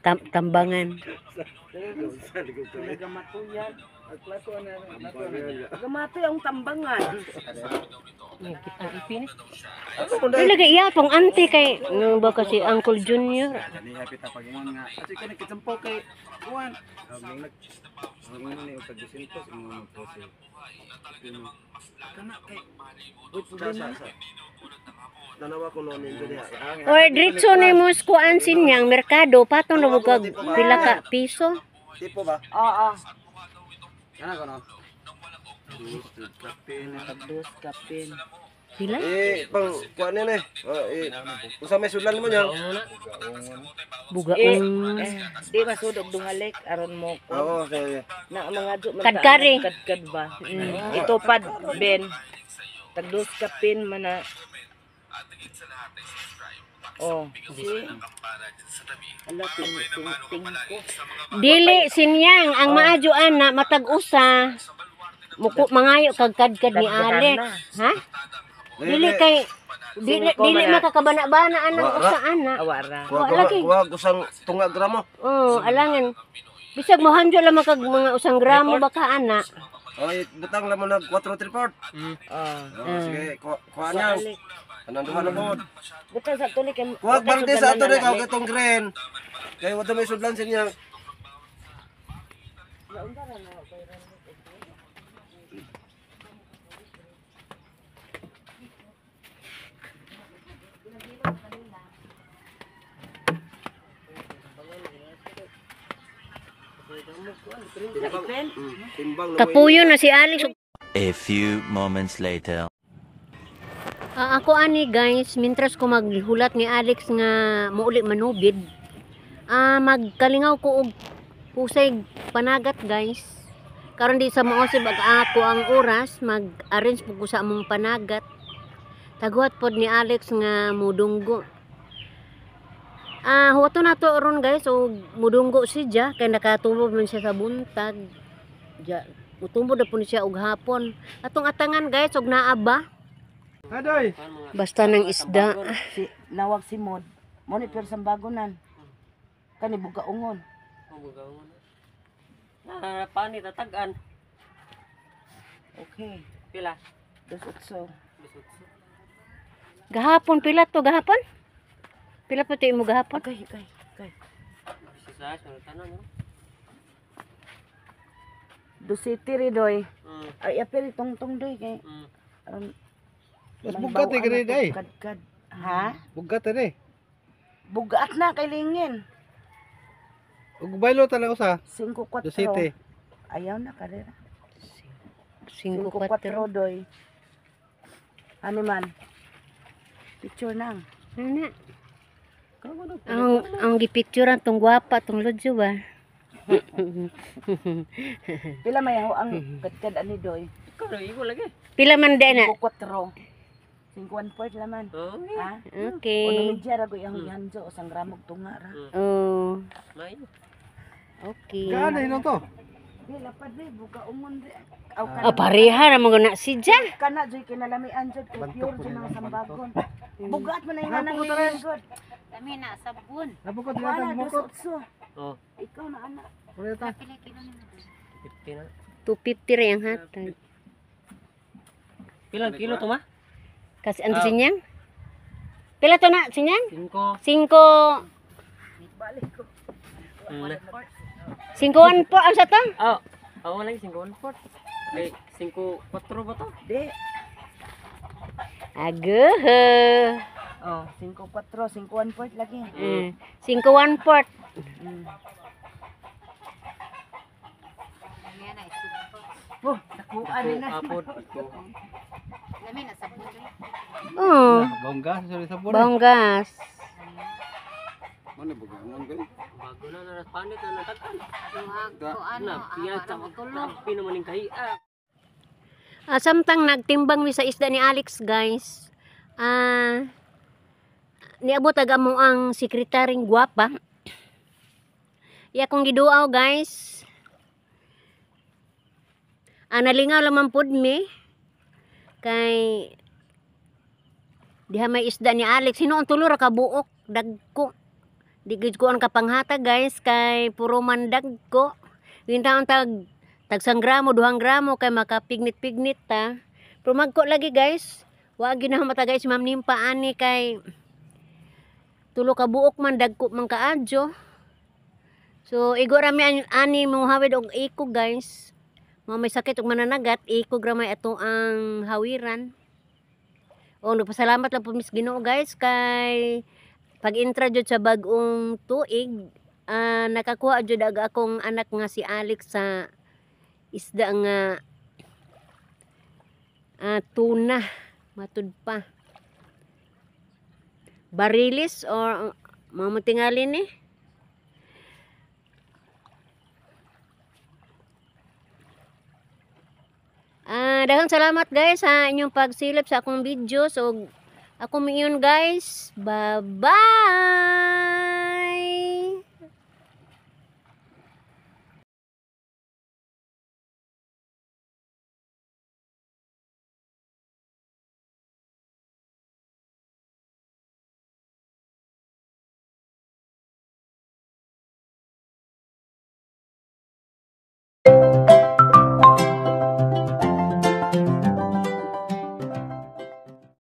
Tambangan. Nagamatuyan. Nagamatoy ang tambangan. Ay, lagi iya tong ante kay no ba kasi Uncle Junior. Kani happy ta pag-ingon nga. Asa ka nagkitampo kay kuan. Ang nag ang ingon ni og 200 ingon mo si. Kana kay Uy, problema. Tanawa ko noon yung diha. Or diretso ni mo kuan sinyang merkado patong na kag pila ka piso. Tipo ba? Oo. Kana ko no. Dos kapin. Pila? Eh, pang kuan ni eh. Eh, usa may sudlan mo niya. Bugaong. Eh, di masudog duhalik aron mo ko. Oo, okay. Na mga jo man Kadkari. Kadkad ba? Itupad Ben. Tag dos kapin man na. Oh, si. Ala ting ting ting ko. Dili sinyang ang maadyo ana matag usa. Muko mangayo kag kadkad ni Alex. Ha? Dili kay dili dili makakabana-bana anang usa ana. Awara. Kuha Wa lagi. kuha usang tunga gramo. Oh, alangan. Bisag mohanjo lamang kag mga usang gramo baka ana. Oy, butang lang mo nag 4 3 4. Oh. Oh, sige, kuha kuha niya. Anang duha na pod. Bukan sa tuloy kay Kuha balde sa ato rin kag itong green. Kay wa may sudlan sinya. Timbang na mo. Kapuyo na si Alex. A few moments later. Ah, ako ani guys, mintras ko maghulat ni Alex nga muuli manubid. Ah, magkalingaw ko og pusay panagat, guys. Karon di sa maosib ag ako ang oras, mag-arrange po ko sa among panagat. Taguhat pod ni Alex nga mudunggo. Ah, huwato na to ron guys, og mudunggo siya kay nakatubo man siya sa buntag. Ja, mutumbo na po ni siya og hapon. Atong atangan guys og naa ba? Adoy. Basta ng isda. Si nawag si Mod. Mo ni pero sambagonan. Kani bugaungon. Na panit tatagan. Okay. Pila? Dos utso. Gahapon pila to gahapon? Pila po to imo gahapon? Okay, okay, okay. Sa sa tanan no. Dos city doy. Ay apel tungtong doy kay. Aron Mas bugat eh, kani day. Kadkad. Ha? Bugat eh. Bugat na kay lingin. Ug baylo ta lang usa. 5-4. Dosite. Ayaw na karera. 5 5-4 doy. Ano man? Picture nang. Ano na? Ang gipicturean tong gwapa tong lodyo ba? Pila may ho ang kadkad ani doy? Ikaw na iko lagi. Pila man din na? 5-4. 5-1 laman. Oh, Ha? Uno Okay. medya ra ko iyang gihanjo usang gramog tunga ra. Oh, may. okay. Gaano yun to? Di lapad di buka ungon di. Aw kana. Ah, pareha ra mo na si Ja. Kana joy kinalamian jud kay pure jud ang sambagon. Bugat man na yung anang lingkod. Kami na sabon. Napukot na Wala tag dos mukot. utso. Oh, Ikaw na anak. Kuya ta. 50 na. 250 ra ang hatag. Pilang kilo to ma? Kasi ang sinyang? Pila to na sinyang? 5. 5 Balik ko. 5 1 po ang sa to? Oh, oh lagi 5 1 4. Ay, 5 4 ba to? Di. Aguh. Oh, 5-4, 5-1 lagi. 5 1 4. Oh, nakuha rin na. Apod. Oh, Bongga sa sabon. bonggas. Mo bugangon gay. Bago na na panit na natagan. Na, piya ta magtulo. Pino maning kahiya. Ah, samtang nagtimbang mi sa isda ni Alex, guys. Ah, niabot ag amo ang sekretaring gwapa. Iya kong giduaw, guys. Ah, nalingaw lamang pud mi kay diha may isda ni Alex. Hinuon tulo ra ka buok dagko. Di gid ko ang kapanghatag, guys, kay puro mandag ko. Yung taon tag tagsang gramo, 2 gramo kay makapignit-pignit ta. Pero magko lagi, guys. Wa gyud na mata, guys, Ma'am Nimpa ani kay 3 ka buok man, dagko man kaadyo. So igo rami ani mo hawid og ikog, guys. Mga may sakit og mananagat, ikog ra may ato ang hawiran. O nagpasalamat lang po mis Ginoo, guys, kay pag-intra jud sa bag-ong tuig, nakakuha jud ag akong anak nga si Alex sa isda nga tuna, matud pa. Barilis or mga matingali ni. Daghang salamat, guys, sa inyong pagsilip sa akong video. So ako miyon, guys. Bye-bye.